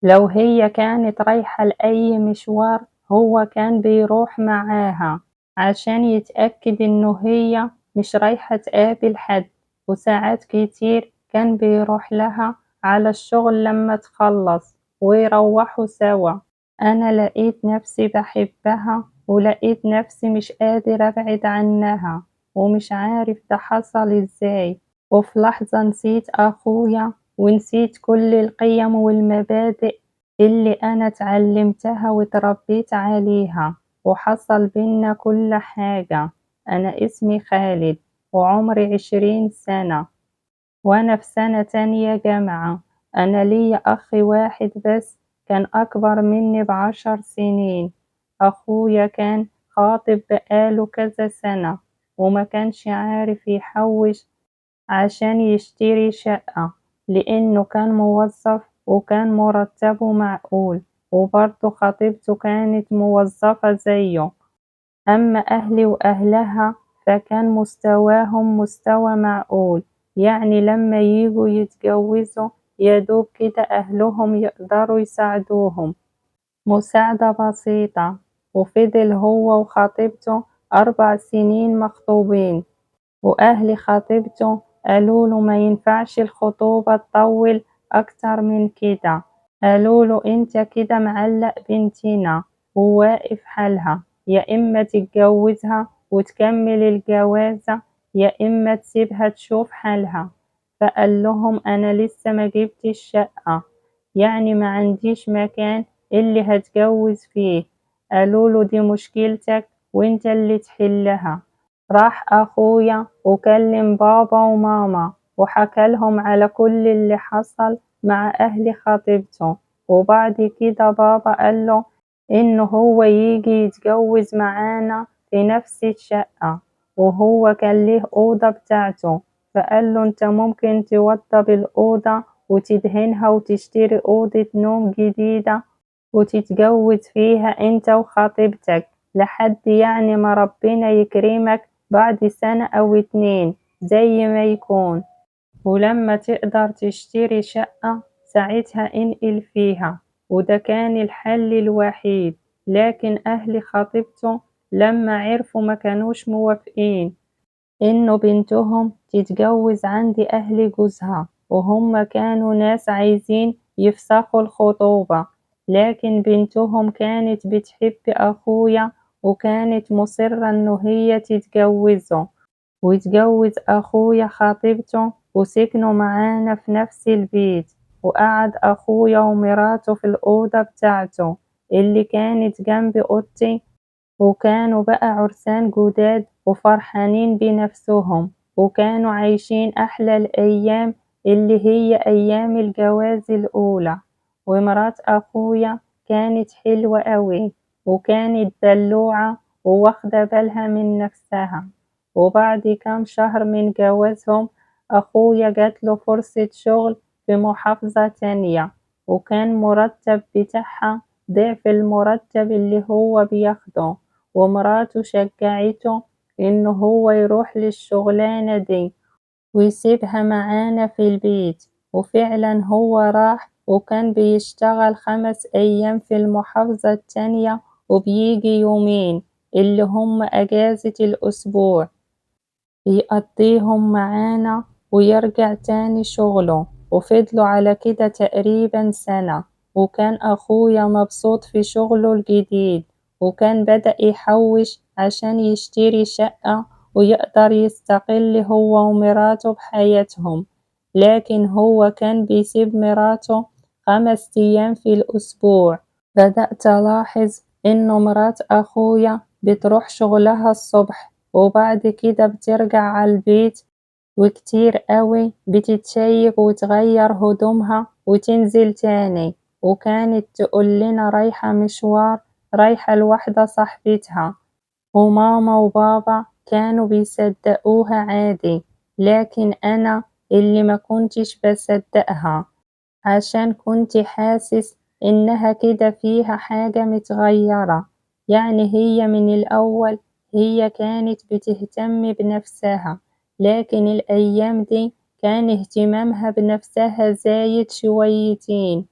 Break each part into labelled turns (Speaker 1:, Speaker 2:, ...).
Speaker 1: لو هي كانت رايحة لأي مشوار هو كان بيروح معاها عشان يتأكد إنه هي مش رايحة تقابل حد، وساعات كتير كان بيروح لها على الشغل لما تخلص ويروحوا سوا. أنا لقيت نفسي بحبها ولقيت نفسي مش قادر أبعد عنها ومش عارف ده حصل إزاي. وفي لحظة نسيت أخويا ونسيت كل القيم والمبادئ اللي أنا اتعلمتها وتربيت عليها، وحصل بينا كل حاجة. أنا اسمي خالد وعمري 20 سنة وأنا في سنة تانية جامعة. أنا ليا أخ واحد بس كان أكبر مني ب10 سنين. أخويا كان خاطب بقاله كذا سنة وما كانش عارف يحوش عشان يشتري شقة لأنه كان موظف وكان مرتبه معقول، وبرضه خطيبته كانت موظفة زيه. أما أهلي وأهلها فكان مستواهم مستوى معقول، يعني لما ييجوا يتجوزوا يدوب كده أهلهم يقدروا يساعدوهم مساعدة بسيطة. وفضل هو وخطيبته 4 سنين مخطوبين، وأهل خطيبته قالوا له ما ينفعش الخطوبة تطول أكتر من كده، قالوا له أنت كده معلق بنتنا وواقف حالها، يا إما تتجوزها وتكمل الجوازة يا إما تسيبها تشوف حالها. فقال لهم أنا لسه ما جبتش شقة، يعني ما عنديش مكان اللي هتجوز فيه. قالوا له دي مشكلتك وانت اللي تحلها. راح أخويا وكلم بابا وماما وحكى لهم على كل اللي حصل مع أهل خطيبته. وبعد كده بابا قال له إنه هو يجي يتجوز معانا في نفس الشقة، وهو كان ليه أوضة بتاعته. فقال له أنت ممكن توضب الأوضة وتدهنها وتشتري أوضة نوم جديدة وتتجوز فيها أنت وخطيبتك لحد يعني ما ربنا يكرمك بعد سنة أو 2 زي ما يكون، ولما تقدر تشتري شقة ساعتها انقل فيها. وده كان الحل الوحيد. لكن أهل خطيبته لما عرفوا ما كانوش موافقين إنه بنتهم تتجوز عند أهل جوزها، وهم كانوا ناس عايزين يفسخوا الخطوبة. لكن بنتهم كانت بتحب أخويا وكانت مصرة إنه هي تتجوزه، وتجوز أخويا خطيبته وسكنوا معانا في نفس البيت. وقعد أخويا ومراته في الأوضة بتاعته اللي كانت جنب أوضتي، وكانوا بقى عرسان جداد وفرحانين بنفسهم، وكانوا عايشين أحلى الأيام اللي هي أيام الجواز الأولى. ومرات أخويا كانت حلوة قوي وكانت دلوعة وواخدة بالها من نفسها. وبعد كام شهر من جوازهم أخويا جاتله فرصة شغل في محافظة تانية، وكان مرتب بتاعها ضعف المرتب اللي هو بياخده، ومراته شجعته إنه هو يروح للشغلانة دي ويسيبها معانا في البيت. وفعلا هو راح وكان بيشتغل 5 أيام في المحافظة التانية وبيجي يومين اللي هم أجازة الأسبوع يقضيهم معانا ويرجع تاني شغله. وفضلوا على كده تقريبا سنة. وكان أخويا مبسوط في شغله الجديد، وكان بدأ يحوش عشان يشتري شقة ويقدر يستقل هو ومراته بحياتهم. لكن هو كان بيسيب مراته 5 أيام في الأسبوع. بدأت ألاحظ إنه مرات أخويا بتروح شغلها الصبح وبعد كده بترجع على البيت، وكتير قوي بتتشيك وتغير هدومها وتنزل تاني. وكانت تقول لنا رايحة مشوار، رايحة لوحدة صاحبتها، وماما وبابا كانوا بيصدقوها عادي. لكن أنا اللي ما كنتش بصدقها، عشان كنت حاسس إنها كده فيها حاجة متغيرة. يعني هي من الأول هي كانت بتهتم بنفسها، لكن الأيام دي كان اهتمامها بنفسها زايد شويتين.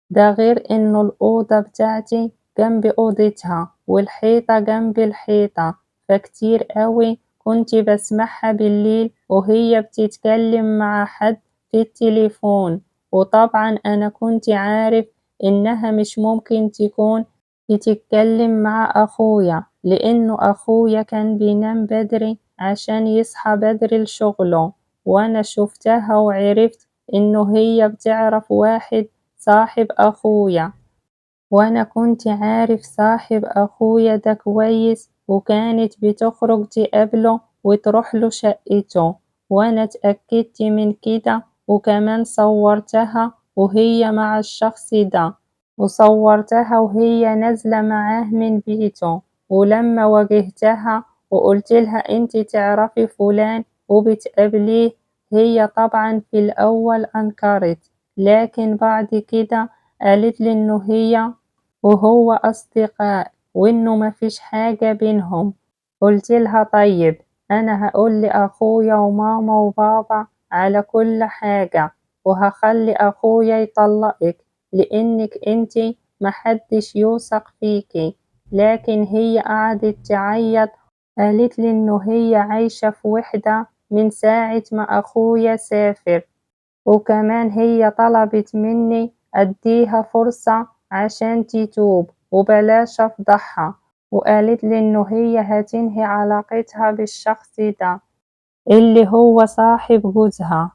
Speaker 1: ده غير إنه الأوضة بتاعتي جنب أوضتها والحيطة جنب الحيطة، فكتير قوي كنت بسمعها بالليل وهي بتتكلم مع حد في التليفون. وطبعا أنا كنت عارف إنها مش ممكن تكون بتتكلم مع أخويا، لأنه أخويا كان بينام بدري عشان يصحى بدري لشغله. وأنا شفتها وعرفت إنه هي بتعرف واحد صاحب أخويا، وأنا كنت عارف صاحب أخويا ده كويس، وكانت بتخرج تقابله وتروح له شقته، وأنا اتأكدت من كده، وكمان صورتها وهي مع الشخص ده، وصورتها وهي نازلة معاه من بيته. ولما واجهتها وقلت لها انت تعرفي فلان وبتقابليه، هي طبعا في الأول أنكرت، لكن بعد كده قالت لي إنه هي وهو أصدقاء وإنه مفيش حاجة بينهم. قلت لها طيب أنا هقول لأخويا وماما وبابا على كل حاجة، وهخلي أخويا يطلقك لأنك انتي محدش يوثق فيكي. لكن هي قعدت تعيط، قالت لي إنه هي عايشة في وحدة من ساعة ما أخويا سافر، وكمان هي طلبت مني أديها فرصة عشان تتوب وبلاش أفضحها، وقالت لي إنه هي هتنهي علاقتها بالشخص ده اللي هو صاحب جوزها.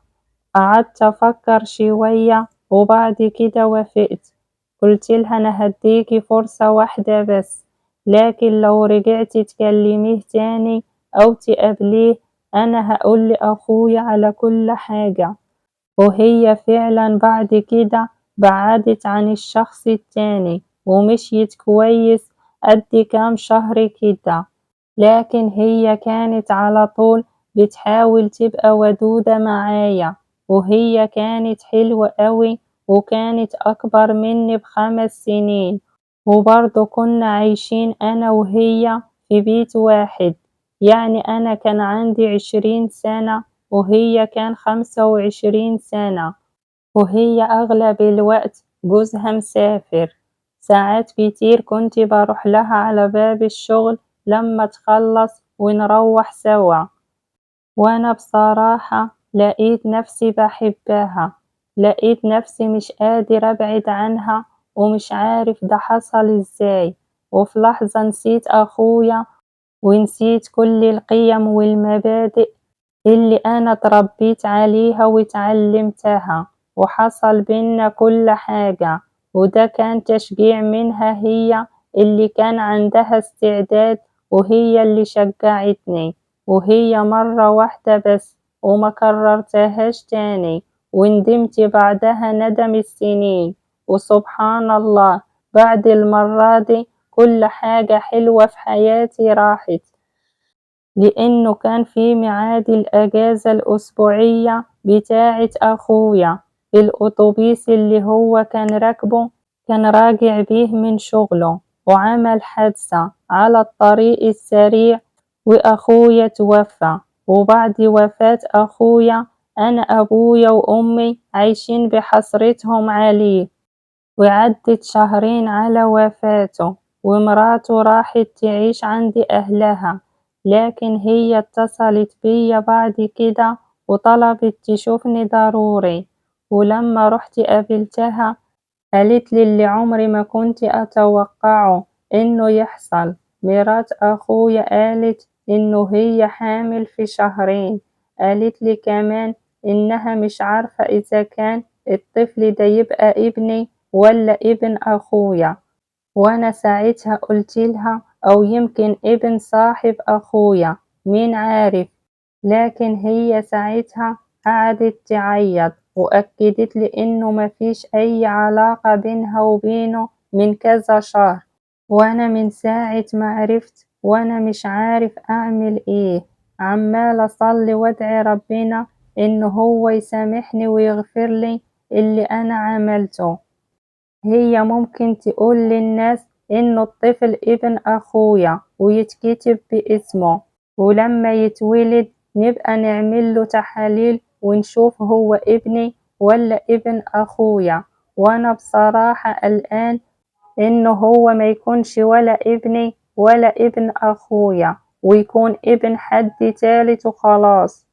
Speaker 1: قعدت أفكر شوية وبعد كده وافقت. قلت لها أنا هديكي فرصة واحدة بس، لكن لو رجعتي تكلميه تاني أو تقابليه أنا هقول لأخويا على كل حاجة. وهي فعلا بعد كده بعدت عن الشخص التاني ومشيت كويس قد كام شهر كده، لكن هي كانت على طول بتحاول تبقى ودودة معايا، وهي كانت حلوة قوي وكانت أكبر مني ب5 سنين، وبرضه كنا عايشين أنا وهي في بيت واحد. يعني أنا كان عندي 20 سنة وهي كان 25 سنة، وهي أغلب الوقت جوزها مسافر. ساعات كتير كنت بروح لها على باب الشغل لما تخلص ونروح سوا. وأنا بصراحة لقيت نفسي بحبها، لقيت نفسي مش قادر أبعد عنها ومش عارف ده حصل إزاي. وفي لحظة نسيت أخويا ونسيت كل القيم والمبادئ اللي أنا تربيت عليها وتعلمتها، وحصل بينا كل حاجة. وده كان تشجيع منها، هي اللي كان عندها استعداد وهي اللي شجعتني، وهي مرة واحدة بس وما كررتهاش تاني، وندمت بعدها ندم السنين. وسبحان الله بعد المرة دي كل حاجة حلوة في حياتي راحت، لأنه كان في ميعاد الأجازة الأسبوعية بتاعة أخويا. الأتوبيس اللي هو كان راكبه كان راجع بيه من شغله وعمل حادثة على الطريق السريع وأخويا توفى. وبعد وفاة أخويا أنا أبويا وأمي عايشين بحسرتهم عليه، وعدت شهرين على وفاته ومراته راحت تعيش عند أهلها. لكن هي اتصلت بيا بعد كده وطلبت تشوفني ضروري، ولما رحت قابلتها قالت لي اللي عمري ما كنت أتوقعه إنه يحصل. مرات أخويا قالت إنه هي حامل في شهرين. قالت لي كمان إنها مش عارفة إذا كان الطفل ده يبقى ابني ولا ابن أخويا. وأنا ساعتها قلت لها أو يمكن ابن صاحب أخويا، مين عارف. لكن هي ساعتها قعدت تعيط وأكدت لي إنه مفيش أي علاقة بينها وبينه من كذا شهر. وأنا من ساعة ما عرفت وأنا مش عارف أعمل إيه، عمال أصلي وأدعي ربنا إنه هو يسامحني ويغفر لي اللي أنا عملته. هي ممكن تقول للناس إنه الطفل ابن أخويا ويتكتب باسمه، ولما يتولد نبقى نعمل له تحاليل ونشوف هو ابني ولا ابن أخويا. وأنا بصراحة قلقان إنه هو ما يكونش ولا ابني ولا ابن أخويا، ويكون ابن حد تالت وخلاص.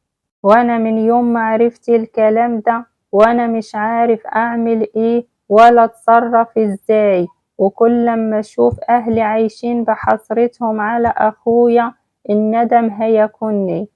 Speaker 1: وأنا من يوم ما عرفت الكلام ده وأنا مش عارف أعمل إيه ولا أتصرف إزاي، وكل لما أشوف أهلي عايشين بحسرتهم على أخويا الندم هياكلني.